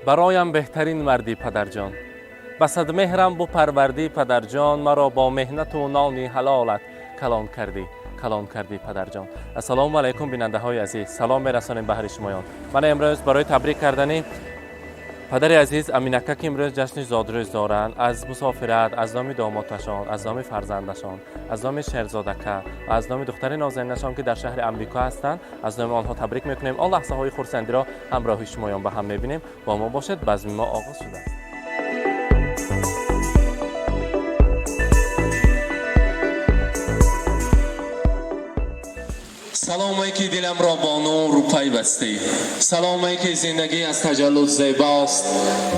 Бароям беҳтарин мардӣ, падарҷон, ба садмеҳрам бупарвардӣ, падарҷон, маро бо меҳнату нони ҳалолат калон кардӣ, калон кардӣ, падарҷон. Ассалому алайкум, бинандаҳои азиз, салом мерасонем баҳри шумоён. Ман имрӯз барои табрик кардани падари азиз Аминака, ки имрӯз ҷашни зодрӯз доранд, аз мусофират, аз номи домодашон, аз номи фарзандашон, аз номи Шерзодака ва аз номи духтари нозанинашон, ки дар шаҳри Амрико ҳастанд, аз номи онҳо табрик мекунем. Он лаҳзаҳои хурсандиро ҳамроҳи шумоён ба ҳам мебинем. Бо мо бошед, базми мо оғоз шудааст. Саломе, ки диламро бо нур пайвастӣ, саломе, ки зиндагӣ аз таҷаллуд зебост,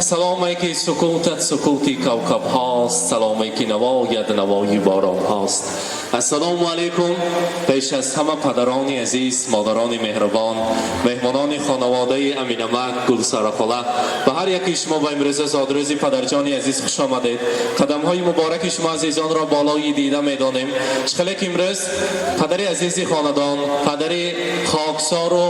саломе, ки сукутат сукути кавкабҳост, саломе, ки навоят навои боронҳост. Ассалому алайкум, пеш аз ҳама падарони азиз, модарони меҳрубон, меҳмонони хонаводаи Аминамак, Гулсарахола, ба ҳар яки шумо ба имрӯза зодрӯзи падарҷони азиз хуш омадед. Қадамҳои мубораки шумо азизонро болои дида медонем. Чӣ хеле ки имрӯз падари азизи хонадон, падари хоксору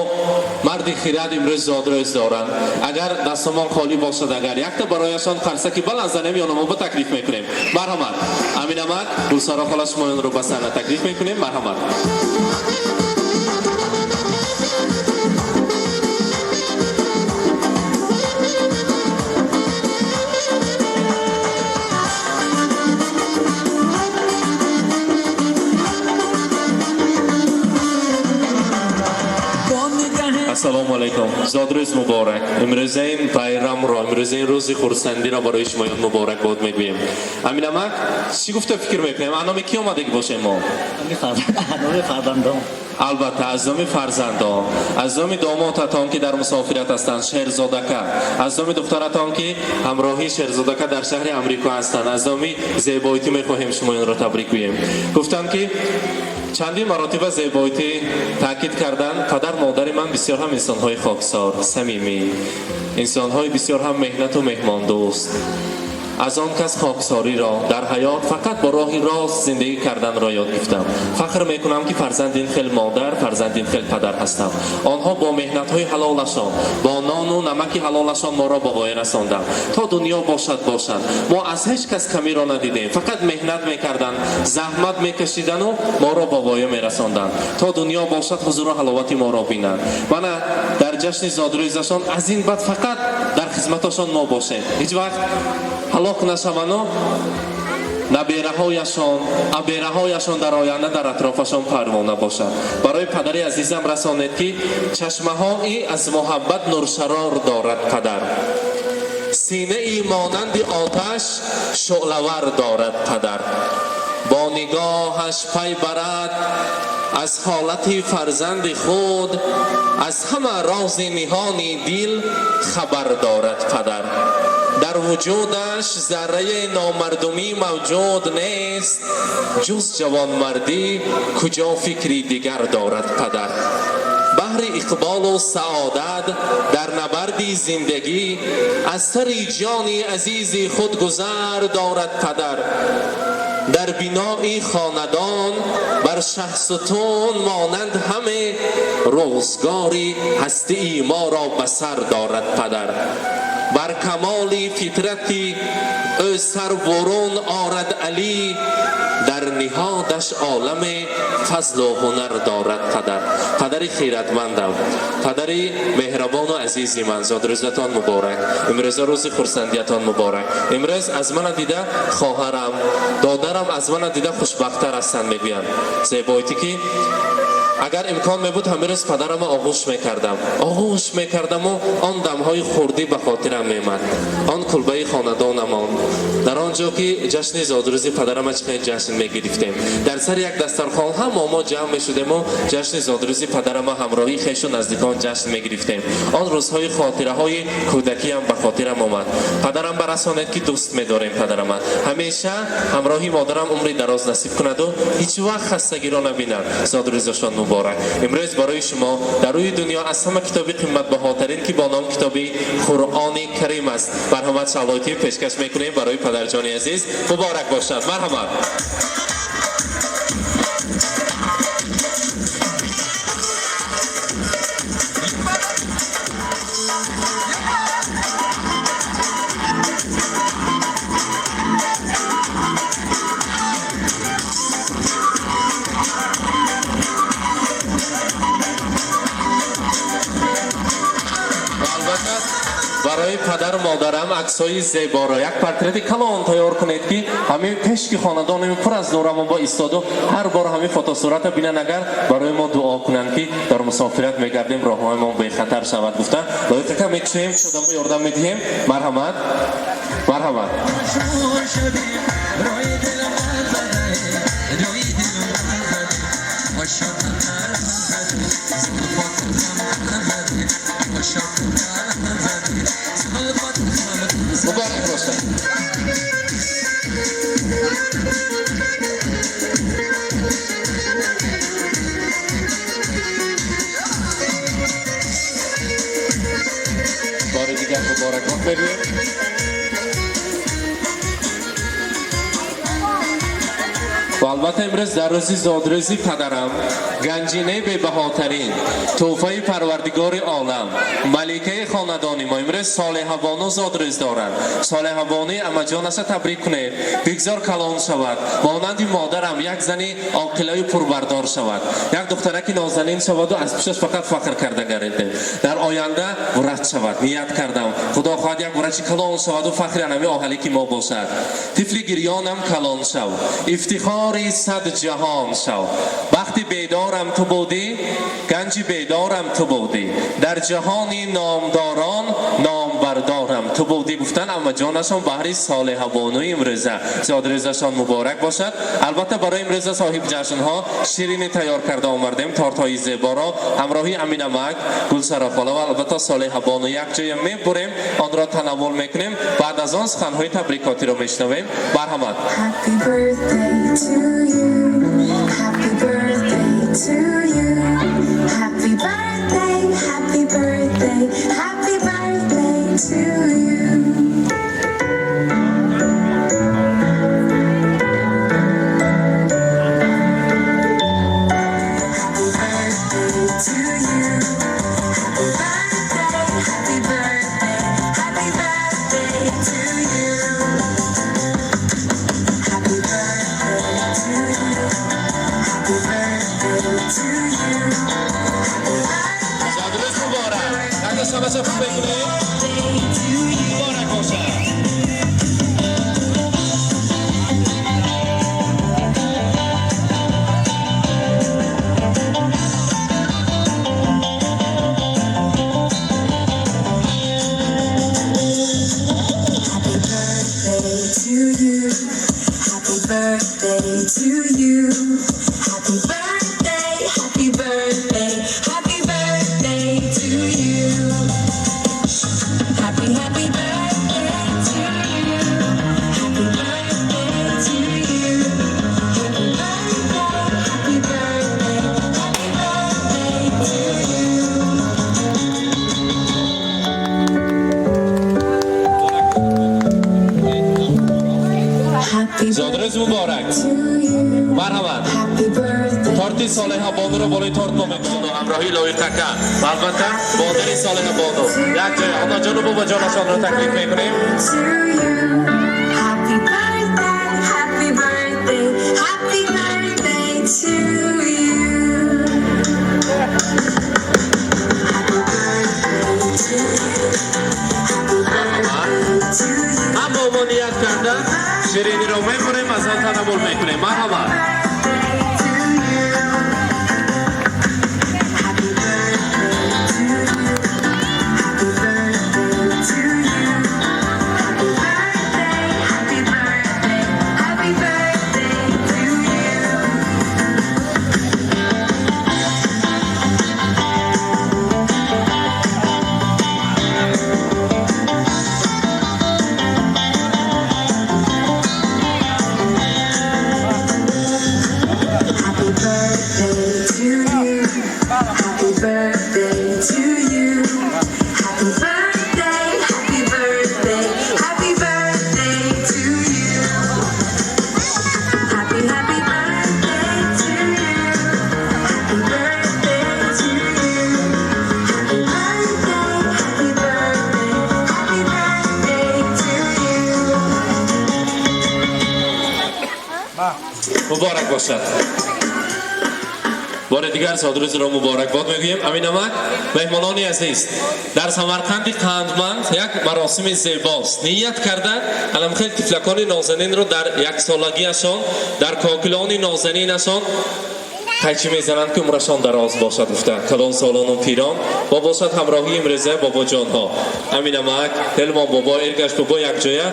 марди хирад имрӯз зодрӯз доранд, агар дастамон холӣ бошад, агар якта барояшон қарсаки баланд занем, ё намо ба таклиф мекунем. Марҳамат, Аминамак, Гулсарохола, шумоёнро ба саҳна таклиф мекунем. Марҳамат. Ассалому алайкум, зодрӯз муборак! Имрӯза ин байрамро, имрӯза ин рӯзи хурсандиро барои шумоён муборакбод мегӯем. Аминамак, чӣ гуфта фикр мекунем, аз номи кӣ омадагӣ бошем мо? Номи фарзандон. Албатта, аз номи фарзандон, аз номи домодатон, ки дар мусофират ҳастанд, Шерзодака, аз номи духтаратон, ки ҳамроҳи Шерзодака дар шаҳри Амрико ҳастанд, аз номи Зебоитӣ мехоҳем шумоёнро табрик гӯем. Гуфтанд, ки чандин маротиба Зебоитӣ таъкид карданд: падар модари ман бисёр ҳам инсонҳои хоксор, самимӣ, инсонҳои бисёр ҳам меҳнату меҳмондӯст. Аз он кас хоксориро, дар ҳаёт фақат бо роҳи рост зиндагӣ карданро ёд гирифтам. Фахр мекунам, ки фарзанди ин хел модар, фарзанди ин хел падар ҳастам. Онҳо бо меҳнатҳои ҳалолашон, бо нону намаки ҳалолашон моро ба воя расонданд. То дунё бошад, бошанд, мо аз ҳеҷ кас камиро надидем. Фақат меҳнат мекарданд, заҳмат мекашидану моро ба воя мерасонданд. То дунё бошад, ҳузуру ҳаловати моро бинанд. Мана дар ҷашни зодрӯзашон аз ин баъд фақат дар хизматашон мо бошем, ҳеҷ вақт ҳалок нашавану набераҳояшон, абераҳояшон дар оянда дар атрофашон парвона бошад. Барои падари азизам расонед, ки чашмаҳои аз муҳаббат нуршарор дорад падар, синаи монанди оташ шӯълавар дорад падар, бо нигоҳаш пай барад аз ҳолати фарзанди худ, аз ҳама рози ниҳони дил хабар дорад падар. Дар вуҷудаш зарраи номардумӣ мавҷуд нест, ҷуз ҷавонмардӣ куҷо фикри дигар дорад падар. Баҳри иқболу саодат дар набарди зиндагӣ аз сари ҷони азизи худ гузар дорад падар. Дар бинои хонадон бар шаҳсутун монанд ҳаме рӯзгори ҳастии моро ба сар дорад падар. Бар камоли фитрати ӯ сар бурун орад Алӣ, дар ниҳодаш оламе фазлу ҳунар дорад падар. Падари хиратмандам, падари меҳрабону азизи ман, зодрӯзатон муборак! Имрӯза рӯзи хурсандиятон муборак! Имрӯз аз мана дида хоҳарам, додарам аз мана дида хушбахттар ҳастанд, мегӯянд. Зебоитӣ, ки агар имкон мебуд, ҳамин рӯз падарамро оғӯш мекардам, оғӯш мекардаму он дамҳои хурдӣ ба хотирам меомад, он кулбаи хонадонамон, дар он ҷо ки ҷашни зодрӯзи падарама чӣ хел ҷашн мегирифтем. Дар сари як дастархон ҳамо мо ҷамъ мешудему ҷашни зодрӯзи падарама ҳамроҳи хешу наздикон ҷашн мегирифтем. Он рӯзҳои хотираҳои кӯдакиам ба хотирам омад. Падарам барасонед, ки дӯст медорем падарама. Ҳамеша ҳамроҳи модарам умри дароз насиб кунаду ҳеҷ вақт хастагиро набинад. Зодрӯзашон муборак! Имрӯз барои шумо дар рӯи дунё аз ҳама китоби қиматбаҳотарин, ки бо ном китоби Қуръони Карим аст, марҳамат, шалоитӣ пешкаш мекунем барои падарҷони азиз. Муборак бошад, марҳамат. Барои падару модарам аксҳои зеборо, як портрети калон тайёр кунед, ки ҳамин пешки хонадонами пур аз нурамон бо истоду ҳар бор ҳамин фотосурата бинанд, агар барои мо дуо кунанд, ки дар мусофират мегардем, роҳҳоямон бехатар шавад гуфта. Лоиқака мекушоем, шудамо ёрдам медиҳем. Марҳамат, марҳамат. روی دلم زده، روی دلم زده، عاشق زده، زلفات زده، عاشق زده، زلفات. Муборак бошад. Бори дигар муборакбод мегӯем. Ва албатта, имрӯз дар рӯзи зодрӯзи падарам, ганҷинаи бебаҳотарин тӯҳфаи Парвардигори олам, маликаи хонадони мо, имрӯз Солеҳабону зодрӯз доранд. Солеҳабонуи амаҷонаша табрик кунед. Бигзор калон шавад, монанди модарам як зани оқилаю пурбардор шавад, як духтараки нозанин шаваду аз пушташ фақат фахр карда гардем. Дар оянда врач шавад, ният кардам, Худо хоҳад, як врачи калон шаваду фахри анами оҳале ки мо бошад. Тифли гирёнам, калон шав, ифтихори сад ҷаҳон шав. Бахти бедорам ту будӣ, ганҷи бедорам ту будӣ, дар ҷаҳони номдорон номбардорам ту будӣ, гуфтан амаҷонашон баҳри Солеҳабонуи имрӯза. Зодрӯзашон муборак бошад. Албатта, барои имрӯза соҳиби ҷашнҳо ширинӣ тайёр карда омардем, тортҳои зеборо ҳамроҳи Аминамак, Гулсарохола ва албатта Солеҳабону якҷоя мебурем, онро танаввул мекунем. Баъд аз он суханҳои табрикотиро мешунавем. Марҳамат. Happy birthday to you. Happy birthday to you. Happy birthday, happy birthday, happy birthday to you. Happy birthday to you. Happy birthday, happy birthday, happy birthday to you. Happy birthday to you. Happy birthday to you. Зодрӯз муборак. Ага, шабаша хуб мекунем. Муборак бошад. Happy birthday to you. Happy birthday to you. Happy birthday, happy birthday, happy birthday to you. Happy, happy birthday to you. Happy birthday to you. Happy birthday, happy birthday, happy birthday to you. Happy Зодрӯз муборак. to you. Марҳамат. Happy birthday. Торти Солеҳабонуро болои торт мо мекушону ҳамроҳи Лоиқака ва албатта модари Солеҳабону якҷоя онаҷону бобаҷонашонро таклиф мекунем. To you. Happy birthday, happy birthday, happy birthday to you. Happy birthday to you. Happy birthday to you. Ҳама мо ният карда шириниро мехӯрем, аз он танаввул мекунем. Марҳамат. Birthday to you. Happy birthday to you. Happy birthday to you. Happy birthday, happy birthday, happy birthday to you. Happy birthday to you. Happy birthday to you. Happy birthday, happy birthday, happy birthday to you. Happy, happy birthday to you. Happy birthday to you. Happy birthday, happy birthday, happy birthday to you. Муборак бошад. Бори дигар зодрӯзро муборакбод мегӯем. Аминамак, меҳмонони азиз, дар Самарқанди қандманд як маросими зебост. Ният карда аламхел тифлакони нозанинро дар яксолагиашон, дар кокилони нозанинашон қайчи мезананд, ки умрашон дароз бошад, гуфта калонсолону пирон бо бошад ҳамроҳии имрӯза бобоҷонҳо Аминамак, Телмон бобо, Эргаш бобо якҷоя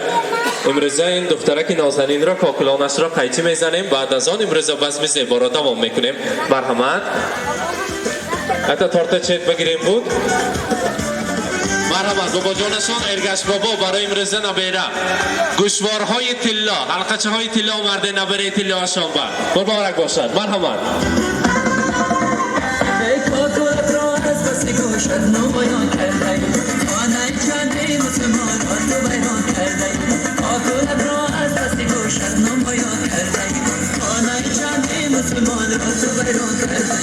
имрӯза ин духтараки нозанинро, кокилонашро қайчи мезанем. Баъд аз он имрӯза базми зеборо давом мекунем. Марҳамат, ҳатто торта чет бигирем буд. Марҳамат, бобоҷонашон Эргаш бобо барои имрӯза набера гӯшворҳои тилло, ҳалқачаҳои тилло омарде набераи тиллоашон ба муборак бошад. Марҳамат. کاکلت را از پس گوشت نمایان کرده، خانه چندی مسلمان را تو ویران کرده. کاکلت را از پس گوشت نمایان کرده، خانه چندی مسلمان را تو ویران کرده.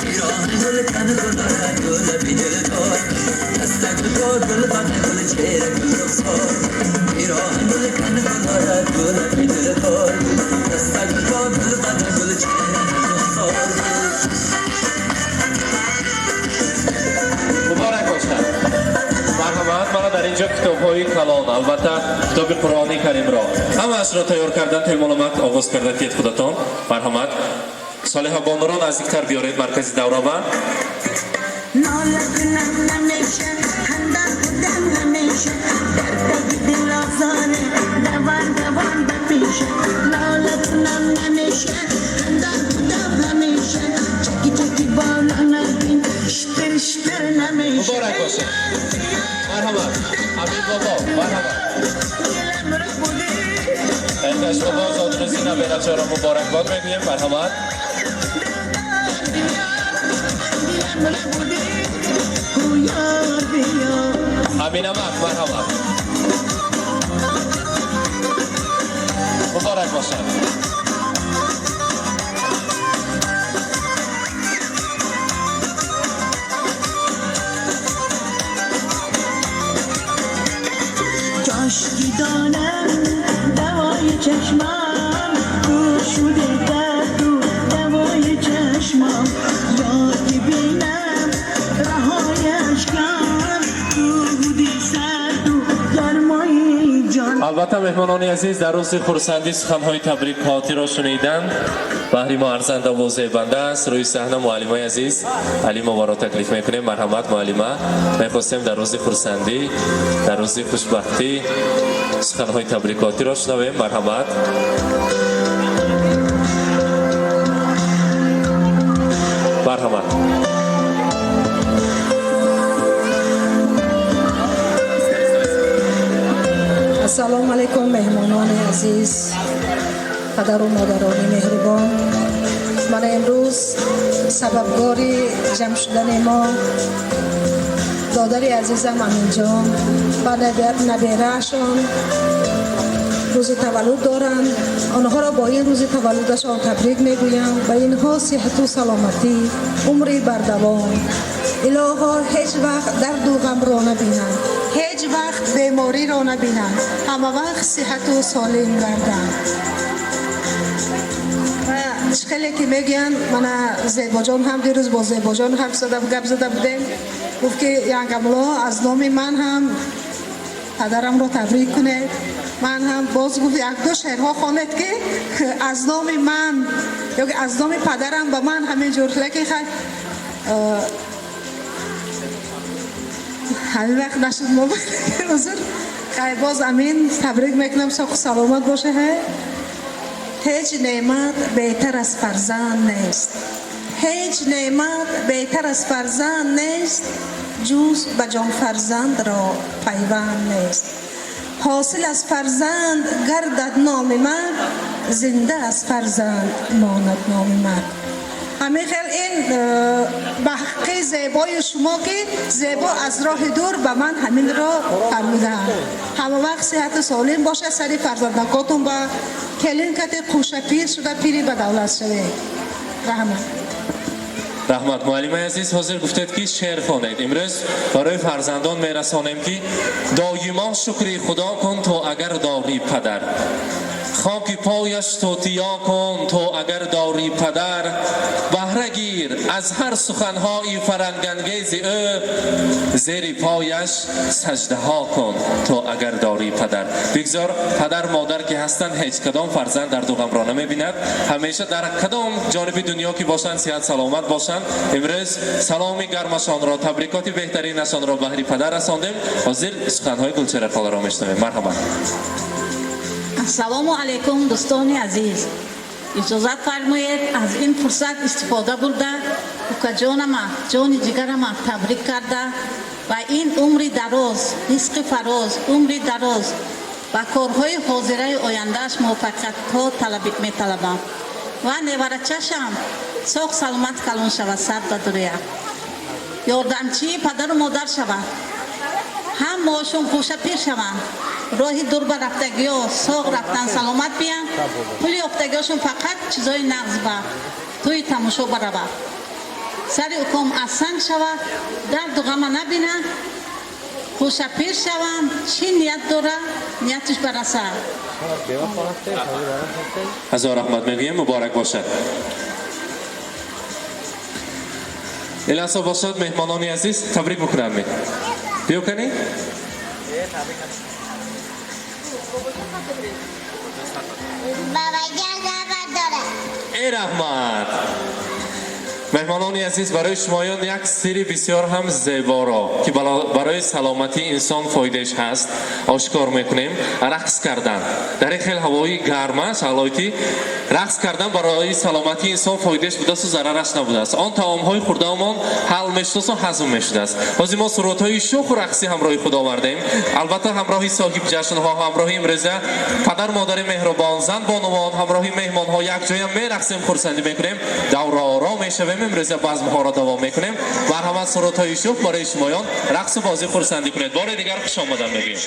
ایران گل کن گل گل بی دل دار، دست گل گل بد گل چهره گل رخسار. ایران گل کن گل گل بی دل دار، دست گل گل بد گل چهره گل رخسار. Муборак бошад. Марҳамат, мана дар инҷо китобҳои калон, албатта, китоби Қуръони Каримро ҳамаашро тайёр кардан. Телмономак оғоз карда тиед худатон. Марҳамат, Солиҳабонуро наздиктар биёред маркази даврава. ناله کنم نمیشه، خندان بودم نمیشه، در تگ دل آزاره دوان دوان بپیشه. ناله کنم نمیشه، خندان بودم نمیشه، چکی چکی بالا نبین، شتر شتر نمیشه. Муборак бошад. Марҳамат, Ҳабиб бобо, марҳамат. دلم را بوده. Эргаш бобо зодрӯзи наберачаро муборакбод мегӯем. Марҳамат. دلم را بوده، یار بیا. Аминамак, марҳамат, муборак бошад. کاشکی دانم دوای چشمم گشوده درد و دوای چشمم، یا که بینم رهای اشکم بودی سرد و گرمای جان. Албатта, меҳмонони азиз, дар рӯзи хурсандӣ суханҳои табрикотиро шунидан баҳри мо арзандаву зебанда аст. Рӯи саҳна муаллимаи азиз Алимоваро таклиф мекунем. Марҳамат, муаллима. Мехостем дар рӯзи хурсандӣ, дар рӯзи хушбахтӣ суханҳои табрикотиро шунавем. Марҳамат, марҳамат. Ассалому алайкум, меҳмонони азиз, падару модарони меҳрубон. Мана имрӯз сабабгори ҷамъ шудани мо додари азизам Аминҷон ва набераашон рӯзи таваллуд доранд. Онҳоро бо ин рӯзи таваллудашон табрик мегӯям ва инҳо сиҳату саломатӣ, умри бардавом, илоҳо ҳеҷ вақт дарду ғамро набинанд, ҳеҷ вақт бемориро набинанд, ҳама вақт сиҳату солим гарданд. Ва хеле ки мегӯянд, мана Зебоҷон ҳам, дирӯз бо Зебоҷон ҳарф зада, гап зада будем, гуфт ки янгамло аз номи ман ҳам падарамро табрик кунед. Ман ҳам боз гуфт, якду шеърҳо хонед, ки аз номи ман ё аз номи падарам ба ман ҳамин ҷур. Лекин хай, ҳамин вақт нашуд мо, узр. Хай, боз Амин табрик мекунам, соқу саломат боше. Ҳеҷ неъмат беҳтар аз фарзанд нест, ҳеҷ неъмат беҳтар аз фарзанд нест, ҷуз ба ҷон фарзандро пайванд нест. Ҳосил аз фарзанд гардад номи мард, зинда аз фарзанд монад номи мард. Ҳамин хел ин ба ҳаққи зебои шумо, ки Зебо аз роҳи дур ба ман ҳаминро фармудаанд. Ҳама вақт сиҳату солим бошад, сари фарзандакотон ба келин кати қӯшапир шуда, пири ба давлат шавед. Раҳмат. Раҳмат, муаллимаи азиз. Ҳозир гуфтед, ки шеър хонед. Имрӯз барои фарзандон мерасонем, ки доимо шукри Худо кун, то агар дорӣ падар. Хоки пояш тутиё кун ту агар дорӣ падар, баҳра гир аз ҳар суханҳои фарангангези ӯ, зери пояш саҷдаҳо кун ту агар дорӣ падар. Бигзор падар модар ки ҳастанд, ҳеҷ кадом фарзанд дарду ғамро намебинад. Ҳамеша дар кадом ҷониби дунё ки бошанд, сиҳат саломат бошанд. Имрӯз саломи гармашонро, табрикоти беҳтаринашонро баҳри падар расондем. Ҳозир суханҳои Гулчеҳра холаро мешунавем. Марҳамат. Ассалому алайкум, дӯстони азиз. Иҷозат фармоед, аз ин фурсат истифода бурда, укаҷонама, ҷони ҷигарама табрик карда ва ин умри дароз, ризқи фароз, умри дароз ва корҳои ҳозираи ояндааш муваффақиятҳо металабам ва неварачашам соғ саломат калон шавад, сар ба дурия ёрдамчии падару модар шавад, ҳамаошон хӯша пир шаванд, роҳи дур ба рафтагиҳо соғ рафтан, саломат биянд, пули ёфтагиҳошон фақат чизои нағз ба тӯи тамошо баравад, сари уком аз санг шавад, дарду ғама набинанд, хӯша пир шаванд, чӣ ният дора, нияташ барасад. Ҳазор раҳмат мегӯем, муборак бошад. Ин лаҳза бошад, меҳмонони азиз, табрик бикунанд. Биё кани. Бабаҷон даъват дорад. Эй раҳмат. Меҳмонони азиз, барои шумоён як сирри бисёр ҳам зеборо, ки барои саломатии инсон фоидааш ҳаст, ошкор мекунем. Рақс кардан дар ин хел ҳавои гарма шаҳлоитӣ, рақс кардан барои саломатии инсон фоидааш будасту зарараш набудааст. Он таомҳои хӯрдаамон ҳал мешудасту ҳазм мешудааст. Ҳозир мо сурудҳои шӯху рақсӣ ҳамроҳи худ овардем, албатта ҳамроҳи соҳиб ҷашнҳо, ҳамроҳи имрӯза падар модари меҳрубон, зан бонувон, ҳамроҳи меҳмонҳо якҷоя мерақсем, хурсандӣ мекунем, давраоро мешавем, имрӯза базмҳоро давом мекунем. Марҳамат, сурудҳои шӯх барои шумоён, рақсу бозӣ, хурсандӣ кунед. Бори дигар хуш омадан мегӯем.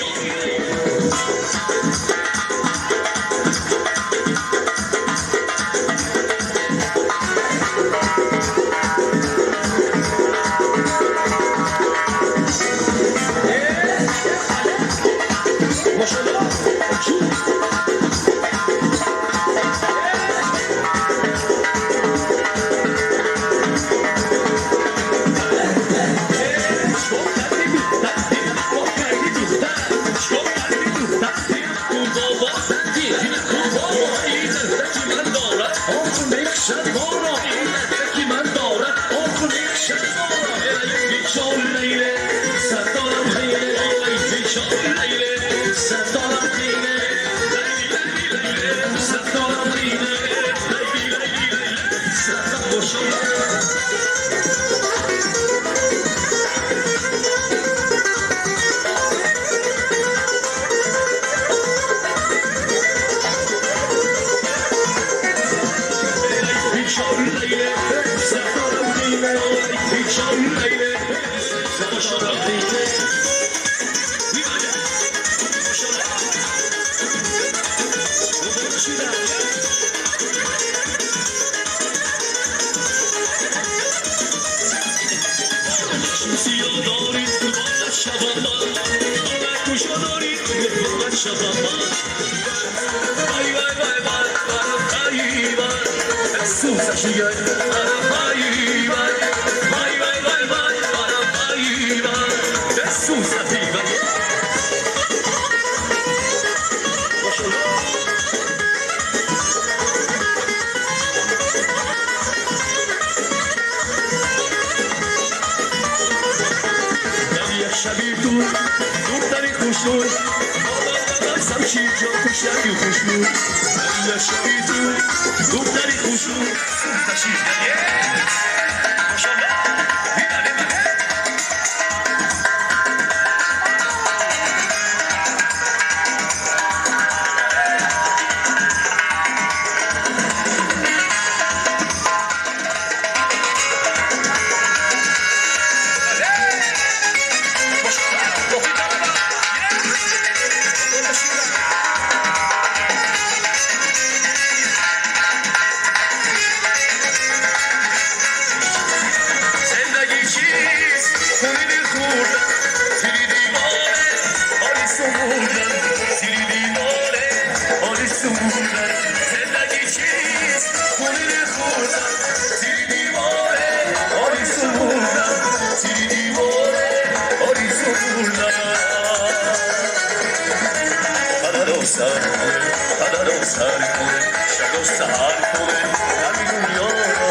سر کنه، پدر سر کنه، شب و سحر کنه، غمی دنیا رو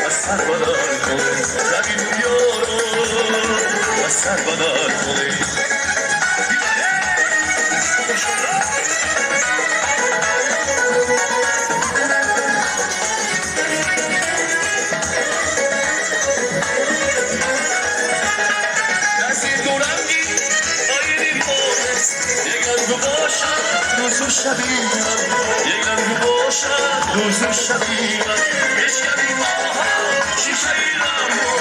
از سر بدر کنه، غمی دنیا رو از سر بدر کنه. روز و شبی یک رنگ باشد، روز و شبی بشکنیم ماها شیشه رنگو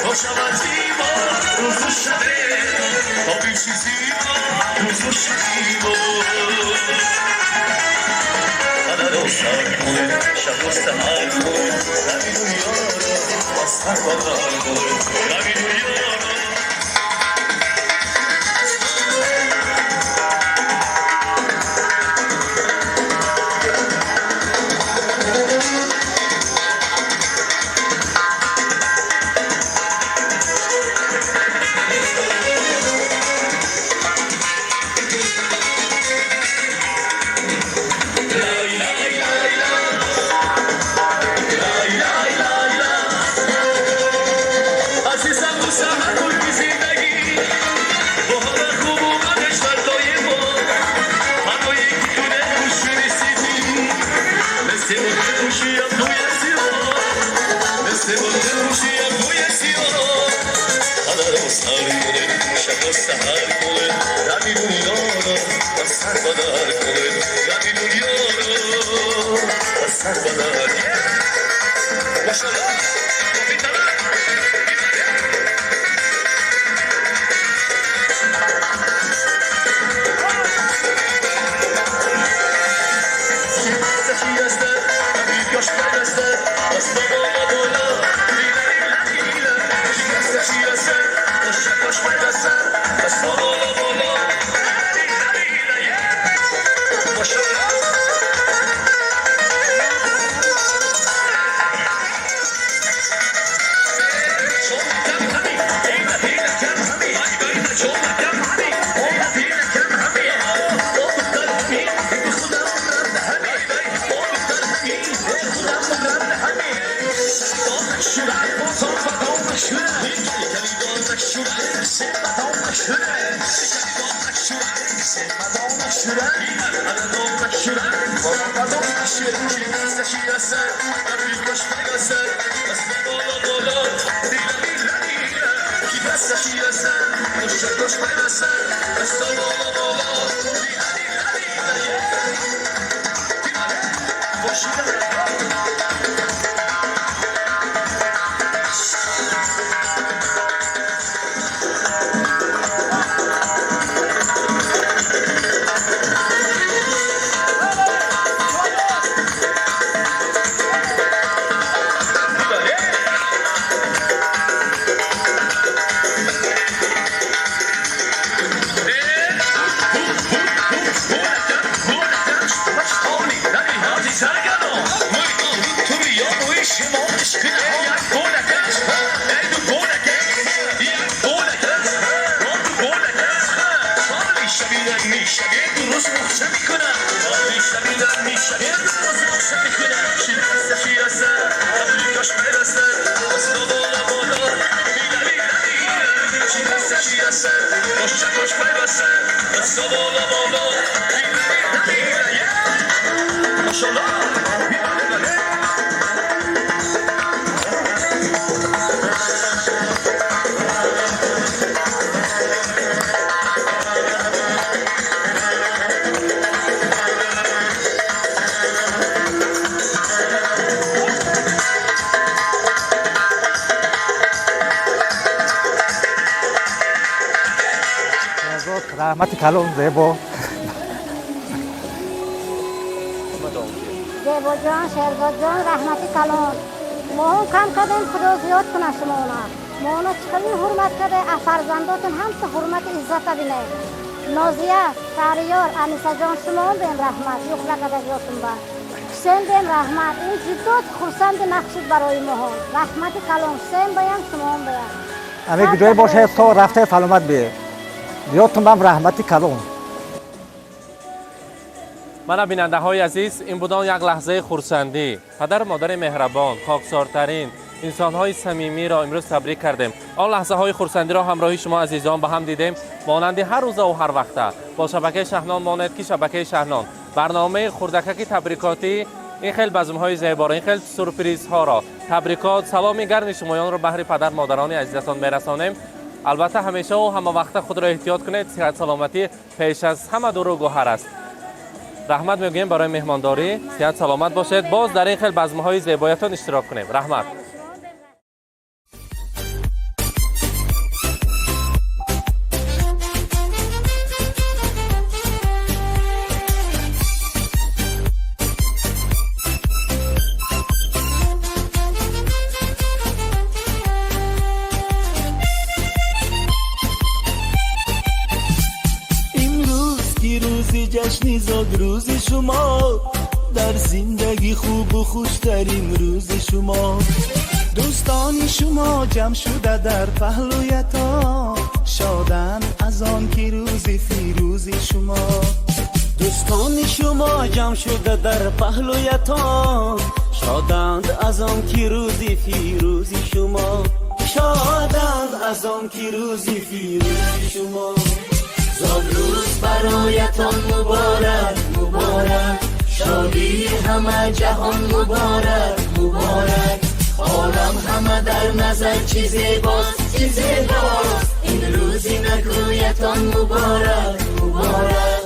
تا شود زیبا، روز و شبی تا بیشی زیبا، روز و شبی. پدر رو سر کنه، شب و سحر کنه، غمی دنیا رو از سر بدر کنه، غمی دنیا رو. Раҳмати калон Зебо. Зебоҷон, Шерзодҷон, раҳмати калон. Моҳом кам кардем, Худо зиёд кунад шуморо. Моно чӣ қадр ҳурмат карда, аз фарзандотон ҳамто ҳурмати иззата бинед. Нозия, Шаҳриёр, Анисаҷон, шумоам бем раҳмат, юхла кардагиётун ба. Ҳусен бем раҳмат. Ин ҷиддо хурсанди нақ шуд барои моҳон. Раҳмати калон, Ҳусен баям, шумоам баям. Аме куҷое бошед, то рафта саломат бие. Зиёдтун бам раҳмати калон. Мана, бинандаҳои азиз, ин будон як лаҳзаи хурсандӣ. Падару модари меҳрабон, хоксортарин инсонҳои самимиро имрӯз табрик кардем. Он лаҳзаҳои хурсандиро ҳамроҳи шумо азизон ба ҳам дидем. Монанди ҳар рӯзаву ҳар вақта бо шабакаи Шаҳнон монед, ки шабакаи Шаҳнон барномаи хурдакаки табрикотӣ, ин хел базмҳои зеборо, ин хел сюрпризҳоро, табрикот, саломи гарми шумоёнро баҳри падар модарони азизатон мерасонем. Албатта, ҳамешаву ҳамавақта худро эҳтиёт кунед. Сиҳат саломатӣ пеш аз ҳама дуру гӯҳар аст. Раҳмат мегӯем барои меҳмондорӣ. Сиҳат саломат бошед. Боз дар ин хел базмҳои зебоятон иштирок кунем. Раҳмат. Ҷашни зодрӯзи шумо, дар зиндагӣ хубу хуштарин рӯзи шумо. Дӯстони шумо ҷамъ шуда дар паҳлӯятон, шоданд аз он ки рӯзи фирӯзи шумо. Дӯстони шумо ҷамъ шуда дар паҳлӯятон, шоданд аз он ки рӯзи фирӯзи шумо, шоданд аз он ки рӯзи фирӯзи шумо. Зодрӯз бароятон муборак, муборак, шодии ҳама ҷаҳон муборак, муборак. Олам ҳама дар назар чӣ зебост, чӣ зебост, ин рӯзи накӯятон муборак, муборак.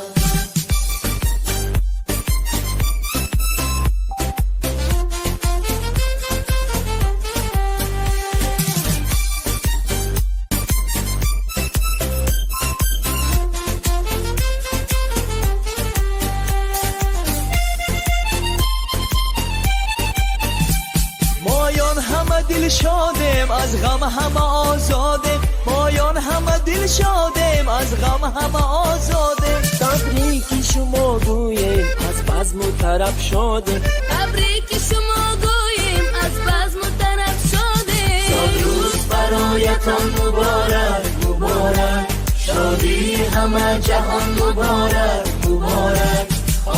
Моён ҳама дилшодем, аз ғам ҳама озодем, моён ҳама дилшодем, аз ғам ҳама озодем. Табрики шумо гӯем, аз базму тараб шодем. Табрики шумо гӯем, аз базму тараб шодем. Зодрӯз бароятон муборак, муборак, шодии ҳама ҷаҳон муборак, муборак.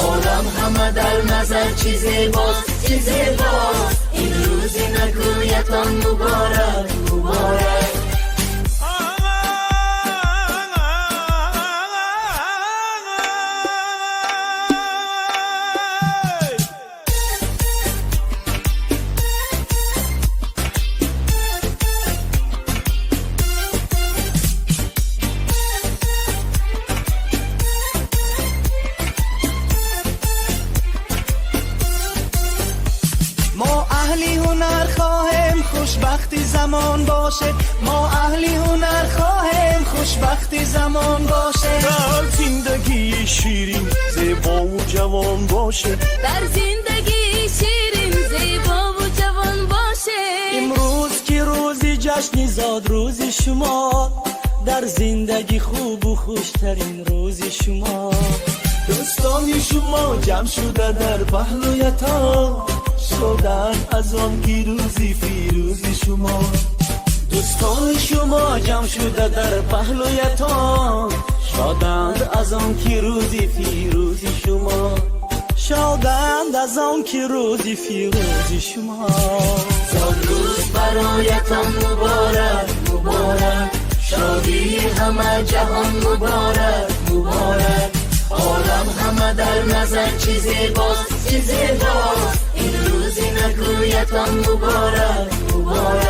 Олам ҳама дар назар чӣ зебост, чӣ зебост, ин рӯзи накӯятон муборак, муборак. Мо аҳли ҳунар хоҳем, хушбахти замон бошед. Мо аҳли ҳунар хоҳем, хушбахти замон бошед. Дар зиндагии ширин, зебову ҷавон бошед. Дар зиндагии ширин, зебову ҷавон бошед. Имрӯз ки рӯзи ҷашни зодрӯзи шумо, дар зиндагӣ хубу хуштарин рӯзи шумо. Дӯстони шумо ҷамъ шуда дар паҳлӯятон, шоданд аз он ки рӯзи фирӯзи шумо. Дӯстони шумо ҷамъ шуда дар паҳлӯятон, шоданд аз он ки рӯзи фирӯзи шумо, шоданд аз он ки рӯзи фирӯзи шумо. Зодрӯз бароятон муборак, муборак, шодии ҳама ҷаҳон муборак, муборак. Олам ҳама дар назар чӣ зебост, чӣ зебост, ин рӯзи накӯятон муборак, муборак.